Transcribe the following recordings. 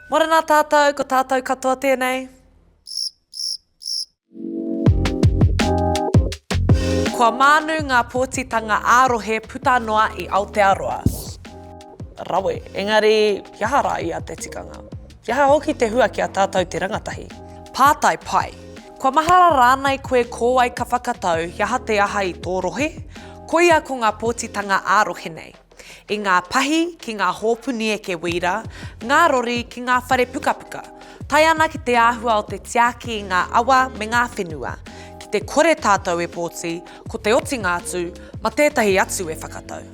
Morena tātou, ko tātou katoa tēnei. Kua mānu ngā pōtitanga ā-rohe puta noa i Aotearoa. Rawe, engari he aha rā ia te tikanga? He aha hoki te hua ki a tātou te rangatahi? Pātai pai. Kua mahara rānei koe ko wai ka whakatau he aha te aha i tō rohe? Koia ko ngā pōtitanga ā-rohe nei. I ngā pahi ki ngā hōpuni eke wīra, ngā rori ki ngā whare pukapuka, tae ana ki te āhua o te tiaki i ngā awa me ngā whenua. Ki te kore tātou e pōti, ko te otinga atu, ma tētahi atu e whakatau.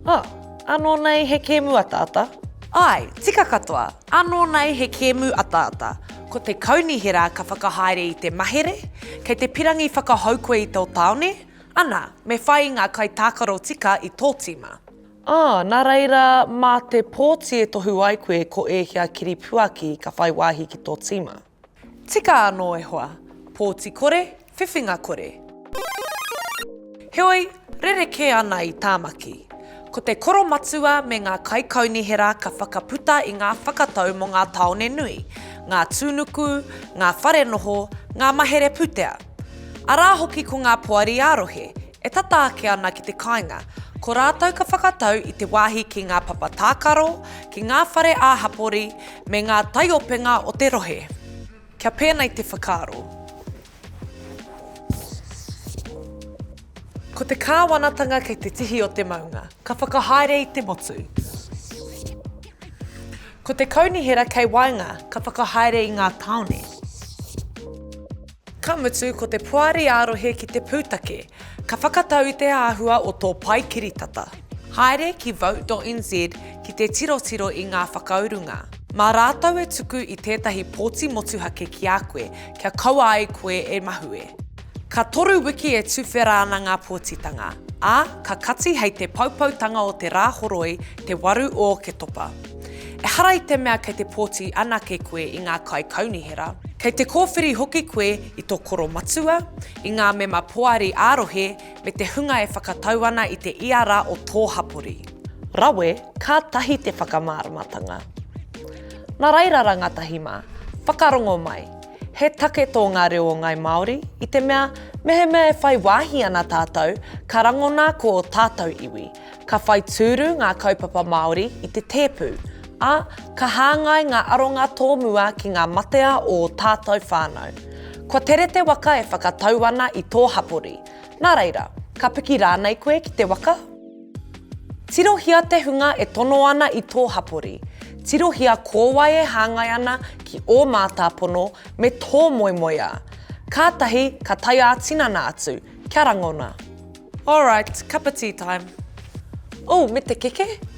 Oh, anō nei he kēmu ataata? Āe, tika katoa, anō nei he kēmu ataata. Ko te kaunihera ka whakahaere i te mahere, kei te pirangi whakahou koe i tō tāone, Ana, me whai i ngā kaitākaro tika i tō tīma. Ā, nā reira, mā te pōti e tohu ai koe ko ēhea kiripuaki ka whai wāhi ki tō tīma. Tika anō e hoa, pōti kore, whiwhinga kore. Heoi, rerekē ana i Tāmaki. Ko te koromatua me ngā kaikaunihera ka whakaputa i ngā whakatau mō ngā tāone nui, ngā tūnuku, ngā whare noho, ngā mahere pūtea. Arā hoki ko ngā poari ā-rohe, e tata ake ana ki te kāinga, ko rātou ka whakatau i te wāhi ki ngā papa tākaro, ki ngā whare ā-hapori, me ngā taiopenga o te rohe. Kia pēnei te whakaaro. Ko te kāwanatanga kei te tihi o te maunga, ka whakahaere i te motu. Ko te kaunihera kei waenga, ka whakahaere i ngā tāone. Ka mutu, ko te poari ā-rohe ki te pūtake, ka whakatau i te āhua o tō pae kiritata. Haere ki vote.nz ki te tirotiro i ngā whakaurunga. Mā rātou e tuku i tētahi pōti motuhake ki a koe kia kaua ai koe e mahue. Ka toru wiki e tuwhera ana ngā pōtitanga, ā, ka kati hei te poupoutanga o te Rāhoroi te 8 o Oketopa. Ehara i te mea kei te pōti anake koe i ngā kaikaunihera, kei te kōwhiri hoki koe i tō koromatua, i ngā mema poari ā-rohe me te hunga e whakatau ana i te ia rā o tō hapori. Rawe, kātahi te whakamāramatanga. Nā reira rangatahi mā, whakarongo mai, he take tō ngā reo o Ngāi Māori, i te mea, mehemea e whai wāhi ana tātou, ka rangona ko ō tātou iwi, Ka whai tūru ngā kaupapa Māori i te tēpu, ā, ka hāngai ngā aronga tōmua ki ngā matea o ō tātou whānau. Kua tere te waka e whakatau ana i tō hapori. Nā reira, ka piki rānei koe ki te waka? Tirohia te hunga e tono ana i tō hapori. Tirohia ko wai e hāngai ana ki ō mātāpono me tō moemoeā. Kātahi ka tae ā-tinana atu, kia rangona. Alright, cup of tea time. Oh, me te keke?